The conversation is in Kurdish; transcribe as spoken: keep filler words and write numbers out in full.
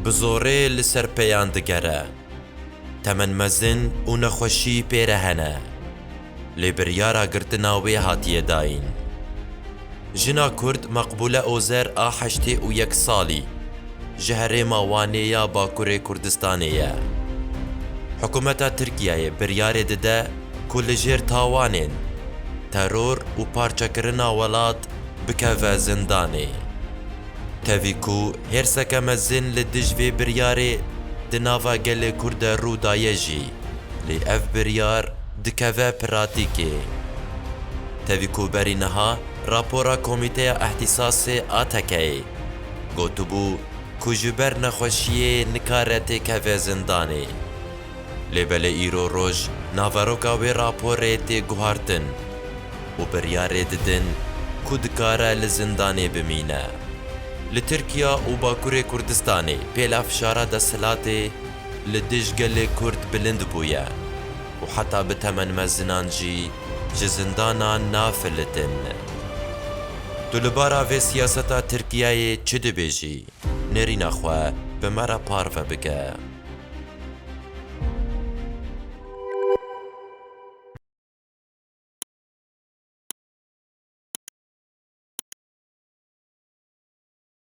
bi zorê li ser peyan digere. Temen mezin û nexweşî pê re hene. Lê biryara girtina wê hatiye dayîn. Jina Kurd Makbûle Ozer a heştê û yek salî ji herêma Wanê ya Bakurê Kurdistanê ye. Hikûmeta Tirkiyeyê biryarê dide ku li jêr tawanên teror û parçekirina welat bikeve zindanê. Tevî ku hêrseke mezin li dij vê biryarê di nava gelê Kurd de rû daye jî, lê ev biryar dikeve pratîkê. Tevî ku berî niha rapora Komîteya Ehtîsasê A T K'yê gotibû ku ji ber nexweşiyê nikare têkeve zindanê. Lê belê îro roj naveroka wê raporê tê guhartin û biryarê didin ku dikare li zindanê bimîne. Li Tirkiya û Bakurê Kurdistanê pêla fişara desthilatê li dij gelê Kurd bilind bûye û heta bi temen mezinan jî ji zindanan nafilitin. Tu li bara vê siyaseta Tirkiyeyê çi dibêjî? Nêrîna xwe bi me re parve bike.